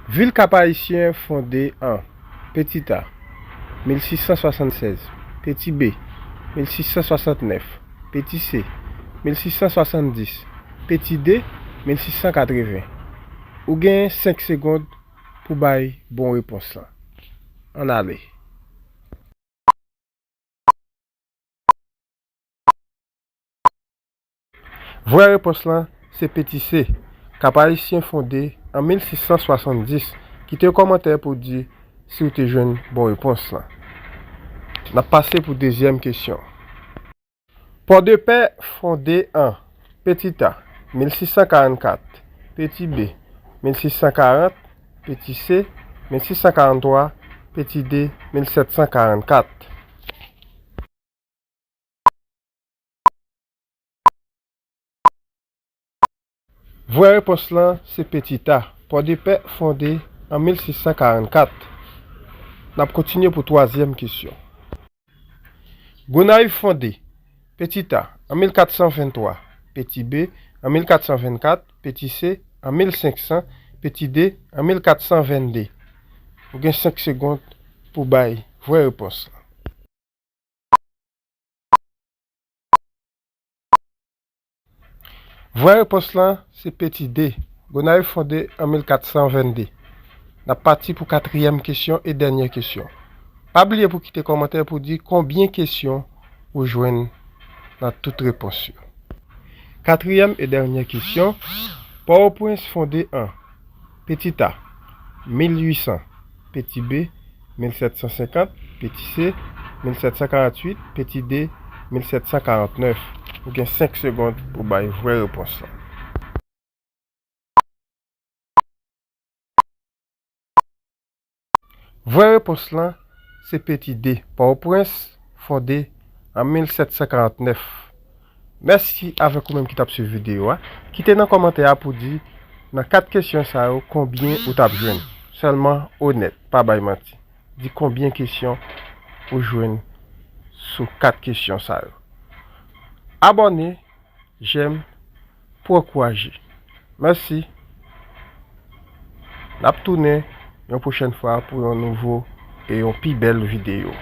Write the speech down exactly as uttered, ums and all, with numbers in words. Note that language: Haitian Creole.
Vil Kap Ayisyen fonde an: Petit A, mil sis san swasannsèz, Petit B, mil sis san swasannnèf, Petit C, mil sis san swasanndis, Petit D, mil sis san katreven. Ou gen senk segonn pou bay bon repons lan. Ann ale. Vrè repons lan se Petit C. Kap Ayisyen fonde an mil sis san swasanndis. Kite yon kòmantè pou di si w te jwenn bon repons lan. N ap pase pou dezyèm kesyon. Pòdepè fonde an: Petit A, mil sis san karannkat, Petit B, mil sis san karant, Petit C, mil sis san karanntwa, Petit D, mil sèt san karannkat. Vrè repons lan se Petit A. Pòdepè fonde an mil sis san karannkat. N ap kontinye pou twazyèm kesyon. Gonayiv fonde: Petit A an mil kat san venntwa, Petit B an mil kat san vennkat, Petit C an mil senk san, Petit D an mil kat san vennde. Ou gen senk segonn pou bay vrè repons lan. Vrè repons lan se Petit D. Gonayiv fonde an mil kat san vennde. N ap pati pou katriyèm kesyon e dènyè kesyon. Pa bliye pou kite kòmantè pou di konbyen kesyon ou jwenn nan tout repons yo. Katriyèm e dènyè kesyon: Pòtoprens fonde an: Petit A, mil uit san, Petit B, mil sèt san senkant, Petit C, mil sèt san karanntuit, Petit D, mil sèt san karantnèf. Ou gen senk segonn pou bay vrè repons lan. Vrè repons lan se Petit D. Pòtoprens fonde an mil sèt san karantnèf. Mèsi avèk ou menm ki t ap swiv videyo a. Kite nan kòmantè a pou di nan kat kesyon sa yo konbyen ou t ap jwenn. Sèlman onèt, pa bay manti. Di konbyen kesyon ou jwenn sou kat kesyon sa yo. Abòne, jèm, pou ankouraje. Mèsi. N ap tounen yon pwochèn fwa pou yon nouvo e yon pi bèl videyo.